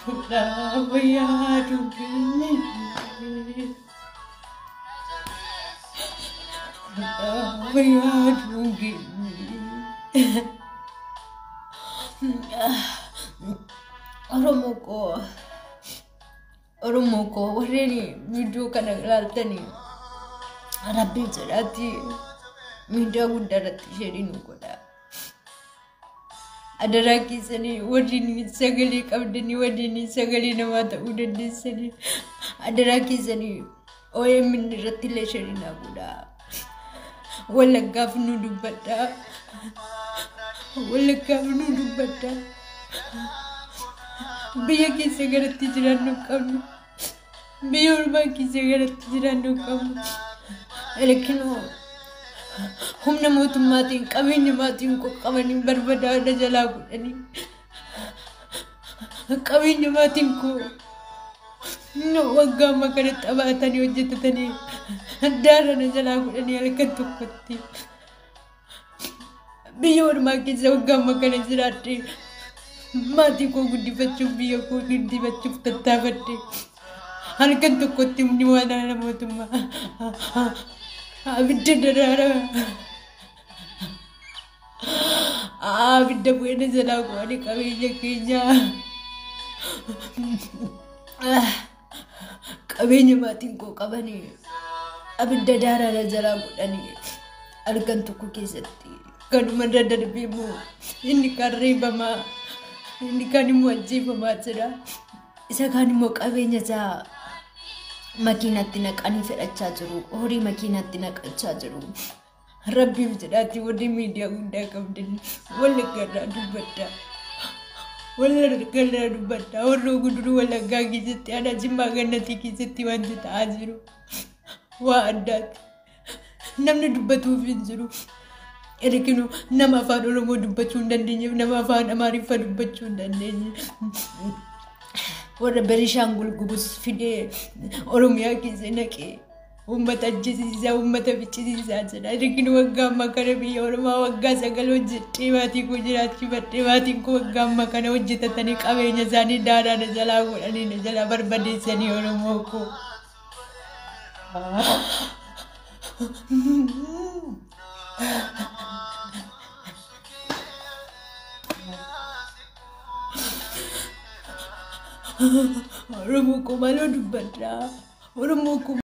wayyaa wayyaa dubbinni. Wayyaa dubbinni. Oromoo koo, Oromoo koo, warreen viidiyoo kana ilaaltanii Rabbiin jedhaatti miidiyaa guddaa irratti ishee nu godha. Adaraa keessanii, warreen sagalee qabdanii, warreen sagalee namaa ta'uu dandeessanii, adaraa keessanii OMN irratti illee ishee naa godha. Wallaggaaf nu dubbadha. Wallaggaaf nu dubbadha. Biyya keessa garatti jiraannu qabnu. Biyya ormaa keessa garatti jiraannu qabnu. Elekinoo humna mootummaatiin qabeenya maatiin qoqqabanii barbadaadha jalaa godhanii, qabeenya maatiin koo waggaa amma kana xabaatanii hojjetatanii daarana jalaa godhanii halkan tokkotti. Biyya ormaa keessa waggaa amma kana jiraadhe, maatii koo guddifachuuf, biyya koo guddifachuuf tattaafadhe, halkan tokkotti humni waraana mootummaa abidda daraara abidda bu'eena jalaa godhanii qabeenya keenya, qabeenya maatiin koo qabanii abidda daaraana jalaa godhanii halkan tokko keessatti. Kanuma irra darbee immoo inni kaan reebamaa, inni kaan immoo ajjeefamaa jira. Isa kaan immoo qabeenya isaa makiinatti naqanii fedhachaa jiru. Horii makiinatti naqachaa jiru. Rabbiif jedhaatti warri miidiyaa guddaa qabdan Wallagga irraa dubbadha. Wallagga irraa dubbadha. Warra Guduruu Wallaggaa keessatti, aanaa Jimmaa Gannatii keessatti wanti ta'aa jiru waa addaati. Namni dubbatuuf hin jiru. Erginu nama afaan Oromoo dubbachuu hin dandeenyeef, nama afaan Amaariffaa dubbachuu hin dandeenye. Warra Benishaangul Gumuz fidee Oromiyaa keessa naqee uummata ajjeesiisaa, uummata ficcisiisaa jira. Erginu waggaa ammaa kana biyya Oromaa waggaa 9 hojjedhee maatii koo jiraachifadhee, maatiin koo waggaa ammaa kana hojjetatanii qabeenya isaanii daaraa na jalaa godhanii na jalaa barbadeessanii, Oromoo koo. Oromoo koo, maaloo dubbadhaa. Oromoo koo.